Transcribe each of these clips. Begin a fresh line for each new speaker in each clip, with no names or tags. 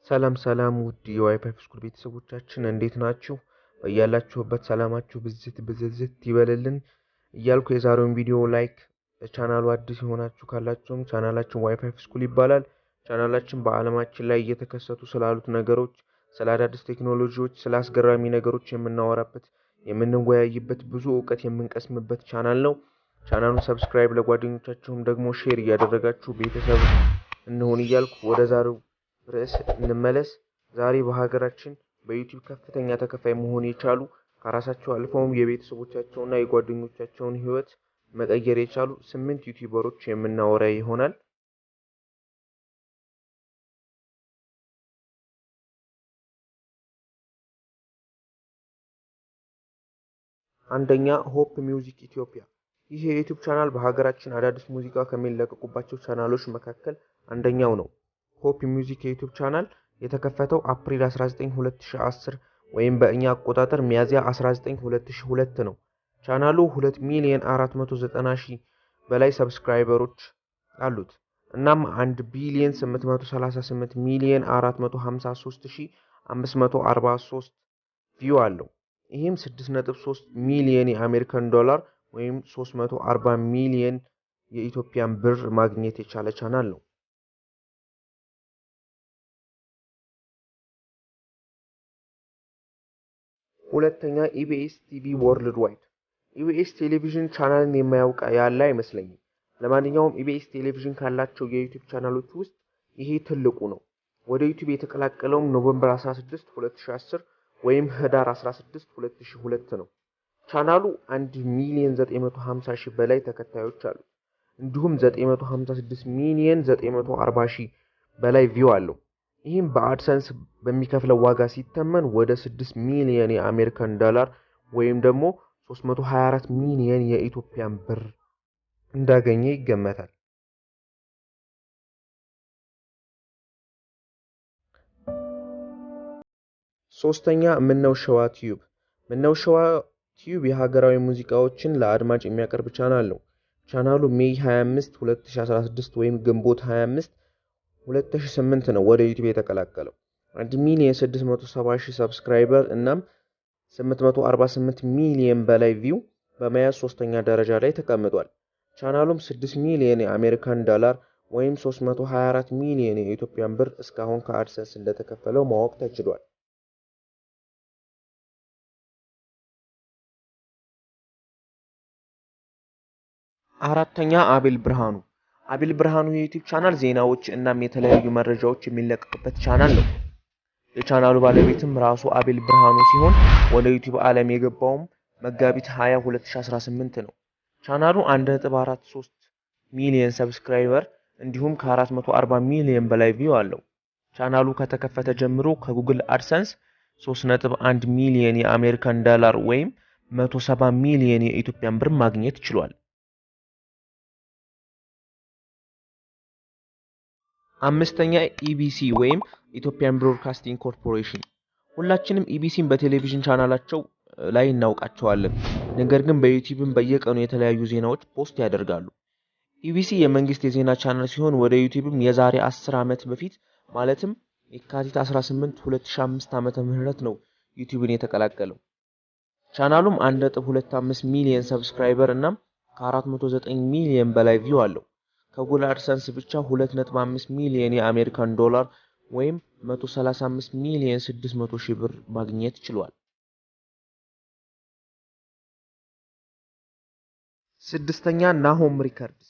ሰላም ሰላም ውድ የዋይፋይ ስኩል ቤተሰቦቻችን እንዴት ናችሁ? በያላችሁበት ሰላማችሁ ብዝት ብዝዝት ይበልልን እያልኩ የዛሬውን ቪዲዮ like፣ ለቻናሉ አዲስ የሆናችሁ ካላችሁም ቻናላችን ዋይፋይ ስኩል ይባላል። ቻናላችን በዓለማችን ላይ እየተከሰቱ ስላሉት ነገሮች፣ ስለ አዳዲስ ቴክኖሎጂዎች፣ ስለ አስገራሚ ነገሮች የምናወራበት፣ የምንወያይበት፣ ብዙ እውቀት የምንቀስምበት ቻናል ነው። ቻናሉን subscribe፣ ለጓደኞቻችሁም ደግሞ share እያደረጋችሁ ቤተሰብ እንሆን እያልኩ ወደ ዛሬው ርዕስ እንመለስ። ዛሬ በሀገራችን በዩቲዩብ ከፍተኛ ተከፋይ መሆን የቻሉ፣ ከራሳቸው አልፈውም የቤተሰቦቻቸውና የጓደኞቻቸውን ሕይወት መቀየር የቻሉ 8 ዩቲዩበሮች የምናወራ ይሆናል። አንደኛ፣ ሆፕ ሚውዚክ ኢትዮጵያ። ይህ የዩቲዩብ ቻናል በሀገራችን አዳዲስ ሙዚቃ ከሚለቀቁባቸው ቻናሎች መካከል አንደኛው ነው። ሆፕ ሚውዚክ የዩቲዩብ ቻናል የተከፈተው አፕሪል 19 2010 ወይም በእኛ አቆጣጠር ሚያዝያ 19 2002 ነው። ቻናሉ 2 ሚሊዮን 490 ሺህ በላይ subscriber ኦች አሉት። እናም 1 ቢሊዮን 838 ሚሊዮን 453 ሺህ 543 view አለው። ይህም 6.3 ሚሊዮን የአሜሪካን ዶላር ወይም 340 ሚሊዮን የኢትዮጵያን ብር ማግኘት የቻለ ቻናል ነው። ሁለተኛ፣ ኢቢኤስ ቲቪ ወርልድ ዋይድ። ኢቢኤስ ቴሌቪዥን ቻናልን የማያውቅ ያለ አይመስለኝም። ለማንኛውም ኢቢኤስ ቴሌቪዥን ካላቸው የዩቲዩብ ቻናሎች ውስጥ ይሄ ትልቁ ነው። ወደ ዩቲዩብ የተቀላቀለውም November 16 2010 ወይም ህዳር 16 2002 ነው። ቻናሉ 1 ሚሊዮን 950 ሺህ በላይ ተከታዮች አሉት። እንዲሁም 956 ሚሊዮን 940 ሺህ በላይ view አለው። ይህም በ AdSense በሚከፍለው ዋጋ ሲተመን ወደ 6 ሚሊዮን የአሜሪካን ዶላር ወይም ደግሞ 324 ሚሊዮን የኢትዮጵያን ብር እንዳገኘ ይገመታል። ሶስተኛ፣ ምነው ሸዋ ቲዩብ። ምነው ሸዋ ቲዩብ የሀገራዊ ሙዚቃዎችን ለአድማጭ የሚያቀርብ ቻናል ነው። ቻናሉ May 25 2016 ወይም ግንቦት 25 2008 ነው ወደ ዩቲዩብ የተቀላቀለው። 1 ሚሊዮን 670 ሺህ subscriber እናም 848 ሚሊዮን በላይ view በመያዝ ሶስተኛ ደረጃ ላይ ተቀምጧል። ቻናሉም 6 ሚሊዮን የአሜሪካን ዶላር ወይም 324 ሚሊዮን የኢትዮጵያን ብር እስካሁን ከ AdSense እንደተከፈለው ማወቅ ተችሏል። አራተኛ፣ አቤል ብርሃኑ። አቤል ብርሃኑ የዩቲዩብ ቻናል ዜናዎች እናም የተለያዩ መረጃዎች የሚለቀቅበት ቻናል ነው። የቻናሉ ባለቤትም ራሱ አቤል ብርሃኑ ሲሆን ወደ ዩቲዩብ ዓለም የገባውም መጋቢት 20 2018 ነው። ቻናሉ 1.43 ሚሊዮን subscriber እንዲሁም ከ440 ሚሊዮን በላይ view አለው። ቻናሉ ከተከፈተ ጀምሮ ከጉግል AdSense 3.1 ሚሊዮን የአሜሪካን ዶላር ወይም 170 ሚሊዮን የኢትዮጵያን ብር ማግኘት ችሏል። አምስተኛ፣ ኢቢሲ ወይም Ethiopian Broadcasting Corporation። ሁላችንም ኢቢሲን በቴሌቪዥን ቻናላቸው ላይ እናውቃቸዋለን። ነገር ግን በዩቲዩብም በየቀኑ የተለያዩ ዜናዎች post ያደርጋሉ። ኢቢሲ የመንግስት የዜና ቻናል ሲሆን ወደ ዩቲዩብም የዛሬ 10 ዓመት በፊት ማለትም የካቲት 18 2005 ዓመተ ምህረት ነው ዩቲዩብን የተቀላቀለው። ቻናሉም 1.25 ሚሊዮን subscriber እናም ከ409 ሚሊዮን በላይ view አለው። ከጉግል AdSense ብቻ 2.5 ሚሊዮን የአሜሪካን ዶላር ወይም 135 ሚሊዮን 600 ሺህ ብር ማግኘት ችሏል። ስድስተኛ፣ ናሆም ሪከርድስ።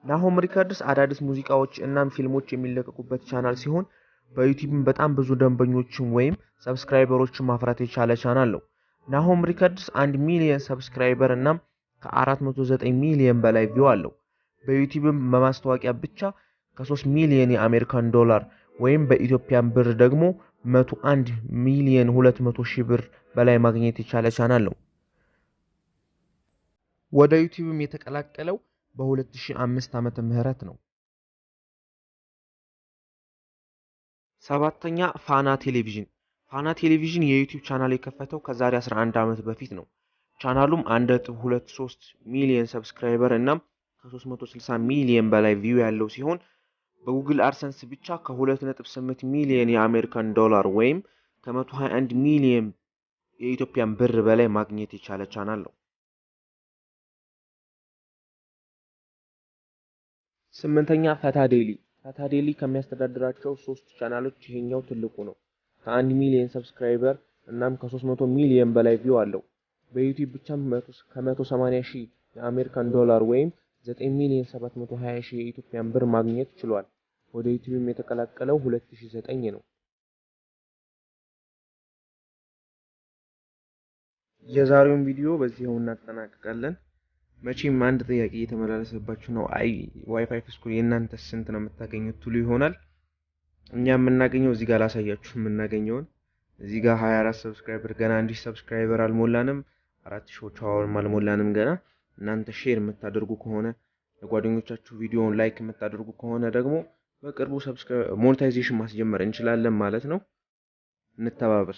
ናሆም ሪከርድስ አዳዲስ ሙዚቃዎች እናም ፊልሞች የሚለቀቁበት ቻናል ሲሆን በዩቲዩብም በጣም ብዙ ደንበኞችን ወይም subscriber ኦችን ማፍራት የቻለ ቻናል ነው። ናሆም ሪከርድስ 1 ሚሊዮን subscriber እናም ከ409 ሚሊዮን በላይ view አለው። በዩቲዩብም በማስታወቂያ ብቻ ከ3 ሚሊዮን የአሜሪካን ዶላር ወይም በኢትዮጵያን ብር ደግሞ 101 ሚሊዮን 200 ሺህ ብር በላይ ማግኘት የቻለ ቻናል ነው። ወደ ዩቲዩብም የተቀላቀለው በ2005 ዓመተ ምህረት ነው። ሰባተኛ፣ ፋና ቴሌቪዥን። ፋና ቴሌቪዥን የዩቲዩብ ቻናል የከፈተው ከዛሬ 11 ዓመት በፊት ነው። ቻናሉም 1.23 ሚሊዮን subscriber እናም ከ360 ሚሊዮን በላይ view ያለው ሲሆን በ Google AdSense ብቻ ከ2.8 ሚሊዮን የአሜሪካን ዶላር ወይም ከ121 ሚሊዮን የኢትዮጵያን ብር በላይ ማግኘት የቻለ ቻናል ነው። ስምንተኛ ፈታ ዴሊ። ፈታ ዴሊ ከሚያስተዳድራቸው 3 ቻናሎች ይሄኛው ትልቁ ነው። ከ1 ሚሊዮን subscriber እናም ከ300 ሚሊዮን በላይ view አለው። በዩቲዩብ ብቻም ከ180 ሺህ የአሜሪካን ዶላር ወይም 9,720,000 የኢትዮጵያን ብር ማግኘት ችሏል። ወደ ዩቲዩብም የተቀላቀለው 2009 ነው። የዛሬውን ቪዲዮ በዚሁ እናጠናቅቃለን። መቼም አንድ ጥያቄ እየተመላለሰባችሁ ነው። አይ ዋይፋይ ስኩል የእናንተ ስንት ነው የምታገኙት ትሉ ይሆናል። እኛ የምናገኘው እዚህ ጋር ላሳያችሁ የምናገኘውን እዚህ ጋር 24 subscriber ገና 1000 subscriber አልሞላንም። 4000 አሁንም አልሞላንም ገና። እናንተ share የምታደርጉ ከሆነ ለጓደኞቻችሁ ቪዲዮውን like የምታደርጉ ከሆነ ደግሞ በቅርቡ monetization ማስጀመር እንችላለን ማለት ነው። እንተባበር።